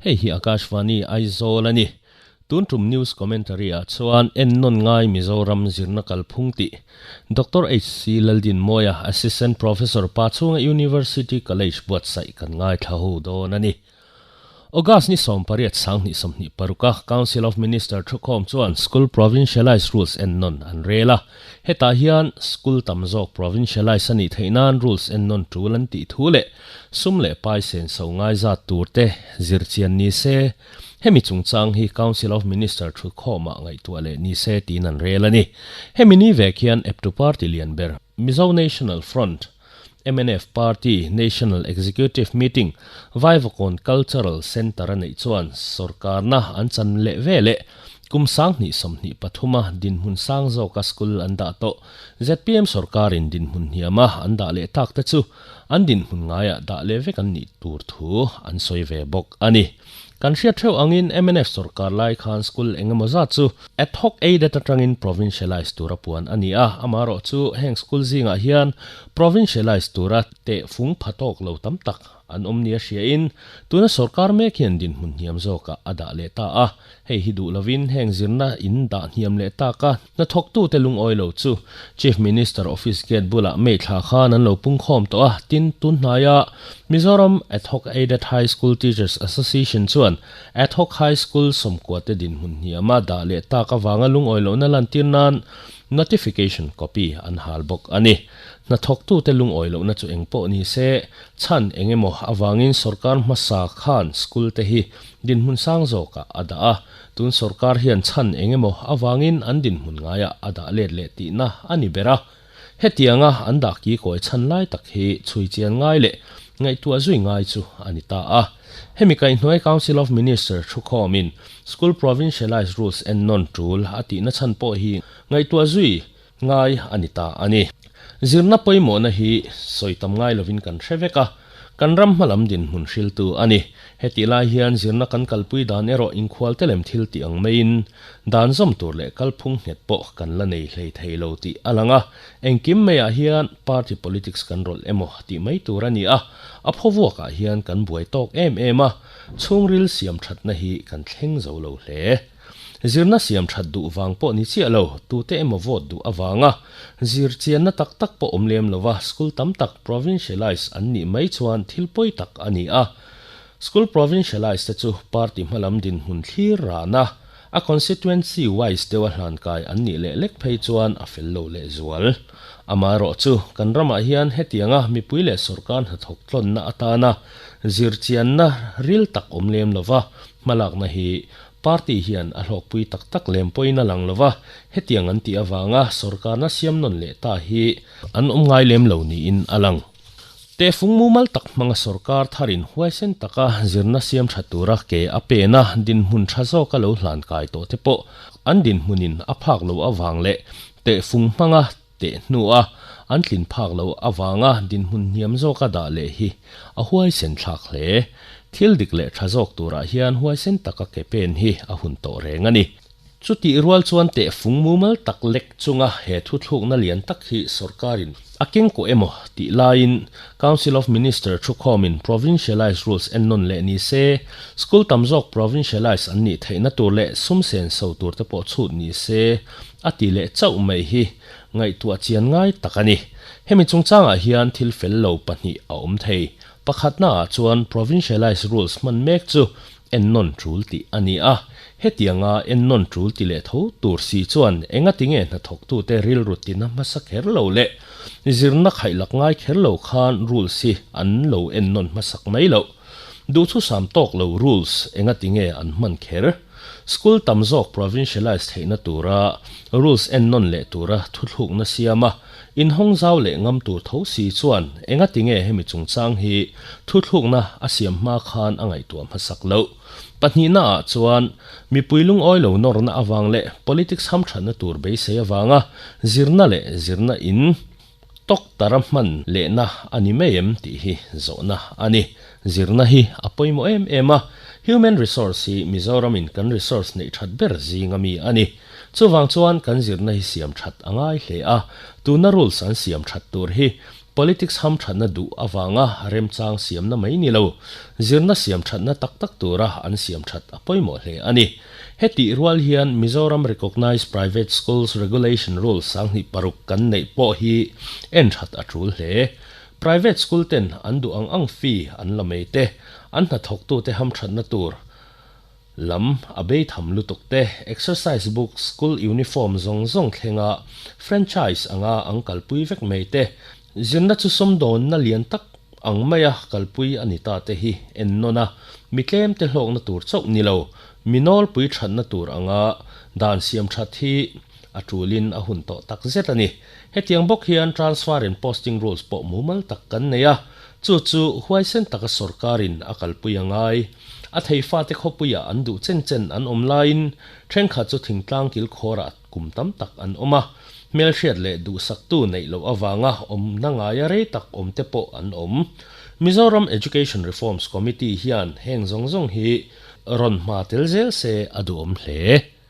Hei hi Akashvani Aizawl a ni. Tun tum news commentary ah chuan ennawn ngai Mizoram zirna kalphung tih Doctor HC Laldinmawia, Assistant Professor Pachhunga University College buatsaih kan ngaithla ho dawn a ni. August ni 18 2026 a Council of Minister thukhawm chuan School Provincialised Rules ennawn an rel a. Hetah hian School tam zawk provincialise a nih theih nan rules ennawn tul an tih thu leh sum leh pai senso ngai zat tur te zirchian ni se, hemi chungchang hi Council of Minister thukhawmah ngaihtuah leh ni se tiin an rel a ni. Hemi ni vek hian eptu party lian ber Mizo National Front, Mnf Party National Executive Meeting Vaivakawn Cultural Centre a neih chuan sorkarna an chan leh ve leh kum 2023 a dinhmun sang zawka school an dah tawh. Zpm sorkarin dinhmun hniama an dah leh tak te chu an dinhmun ngaiah dah leh vek an nih tur thu an sawi ve bawk a ni. Kan hriat theuh angin mnf sorkar lai khan school eng emaw zat chu ad hoc aided atangin provincialise tura puan a ni a, amaherawh chu heng school zingah hian provincialise tura teh fung pha tawk lo tam tak an awm nia hriain tuna sorkar mek hian dinhmun hniam zawkah a dah leh ta a, hei hi duh lovin heng zirna in dah hniam leh tak a. Hnathawktute lungawi lo chu Chief Minister Office gate bulah May thla khan an lo pungkhawm tawh a, tin, tun hnaia Mizoram Ad Hoc Aided High School Teachers Association chuan Ad Hoc High School sawmkuate dinhmun hniama dah leh tak avanga lungawi lohna lantir nan notification copy an hal bawk a ni. Hnathawktute lungawi lohna chu eng pawh ni se, chhan eng emaw avangin sorkar hmasa khan school te hi dinhmun sang zawkah a dah a, Tun sorkar hian chhan eng emaw avangin an dinhmun ngaiah a dah let leh tihna a ni ber a. Hetianga an dah ki kawi chhan lai tak hi chhui chian ngai leh ngaihtuah zui ngai chu a ni ta a. Hemi kaihhnuai Council of Minister thukhawmin School Provincialised Rules ennawn tul a tihna chhan pawh hi ngaihtuah zui ngai a ni ta a ni. Zirna pawimawhna hi sawi tam ngai lovin kan hre vek a, kan ram hmalam dinhmun hriltu a ni. Hetih lai hian zirna kan kalpui dan erawh inkhual te lem thil tih ang maiin dan zawm tur leh kalphung nghet pawh kan la nei hlei thei lo tih a lang a, engkim maiah hian party politics kan rawlh emaw tih mai tur a ni a, a phawvuakah hian kan buai tawk em em a, chhungril siam thatna hi kan thleng zo lo hle. Zirna siam that duh vang pawh ni chiah lo, tute emaw vote duh avanga zir chianna tak tak pawh awm lem lova school tam tak provincialise an nih mai chuan thil pawi tak a ni a. School provincialise te chu party hmalam dinhmun thlir rana a constituency wise deuha hlankai an nih leh lek phei chuan a fel lo lehzual. Amaherawhchu, kan ramah hian hetianga mipui leh sorkar hnathawk tlawnna atana zir chianna ril tak awm lem lova hmalakna hi Party hian a hlawkpui tak tak lem pawhin a lang lo va, hetiang an tih avanga sorkarna siam nawn leh ta hi an awm ngai lem lo niin a lang. Tehfung mumal tak hmanga sorkar tharin huaisen taka zirna siam tha tura ke a pen a, dinhmun tha zawka lo hlan kai tawh te pawh an dinhmunin a phak lo avang leh tehfung hmanga teh hnua an tlin phak lo avanga dinhmun hniam zawka dah leh hi a huaisen thlak hle. Thil dik leh tha zawk turah hian huaisen taka ke pen hi a hun tawh reng a ni. Chutih rual chuan tehfung mumal tak lek chunga he thuthlukna lian tak hi sorkarin a keng kawh emaw tih laiin Council of Minister thukhawmin Provincialised Rules ennawn leh ni se, school tam zawk provincialised an nih theihna tur leh sum senso tur te pawh chhut ni se a ti leh chauh mai hi ngaihtuah chian ngai tak a ni. Hemi chungchangah hian thil fel lo pahnih a awm thei. Pakhatnaah chuan Provincialised Rules hman mek chu ennawn tul tih a ni a. Hetianga ennawn tul ti leh tho tur si chuan engatinge hnathawktute rilru tina hmasa kher lo leh zirna khaihlak ngai kher lo khan rules hi an lo ennawn hmasak mai loh. Duhthusam tawk lo rules engatinge an hman kher? School tam zawk provincialise theihna tura rules ennawn leh tura thuthlukna siama inhawng zau leh ngam tur tho si chuan engatinge hemi chungchang hi thuthlukna a siam hma khan a ngaihtuah hmasak loh. Pahnihna ah chuan mipui lungawi lo nawrna avang leh politics hamthatna tur beisei avanga zirna leh zirna in Tawk tara hman lehna a ni mai em tih hi zawhna a ni. Zirna hi a pawimawh em em a, human resource hi Mizoramin kan resource neih that ber zinga mi a ni. Chuvang chuan kan zirna hi siam that a ngai hle a, tuna rules an siam that tur hi Politics hamthatna duh avanga remchang siamna mai ni lo, zirna siamthatna tak tak tura an siamthat a pawimawh hle a ni. Hetih rual hian Mizoram Recognised Private Schools Regulation Rules 2006 kan neih pawh hi en that a tul hle. Private school ten an duh ang ang fee an la mai te, an hnathawktute hamthatna tur lam a bei tham lutuk te, exercise book, school uniform zawng zawng thlenga franchise anga an kalpui vek mai te, zirna chu sawmdawnna lian tak ang maia kalpui a ni ta te hi ennawn a, mi tlem te hlawkna tur chauh ni lo, mi nawlpui thatna tur anga dan siam that hi a tulin a hun tawh tak zet a ni. Hetiang bawk hian transfer and posting rules pawh mumal tak kan nei a, chu chu huaisen taka sorkarin a kalpui a ngai. A thei fate khawpuiah an duh chen chen an awm laiin thenkhat chu thingtlang kilkhawrah kum tam tak an awm a, hmelhriat leh duhsaktu neih loh avanga awmna ngaia rei tak awm te pawh an awm. Mizoram Education Reforms Committee hian heng zawng zawng hi rawn hma tel zel se a duhawm hle.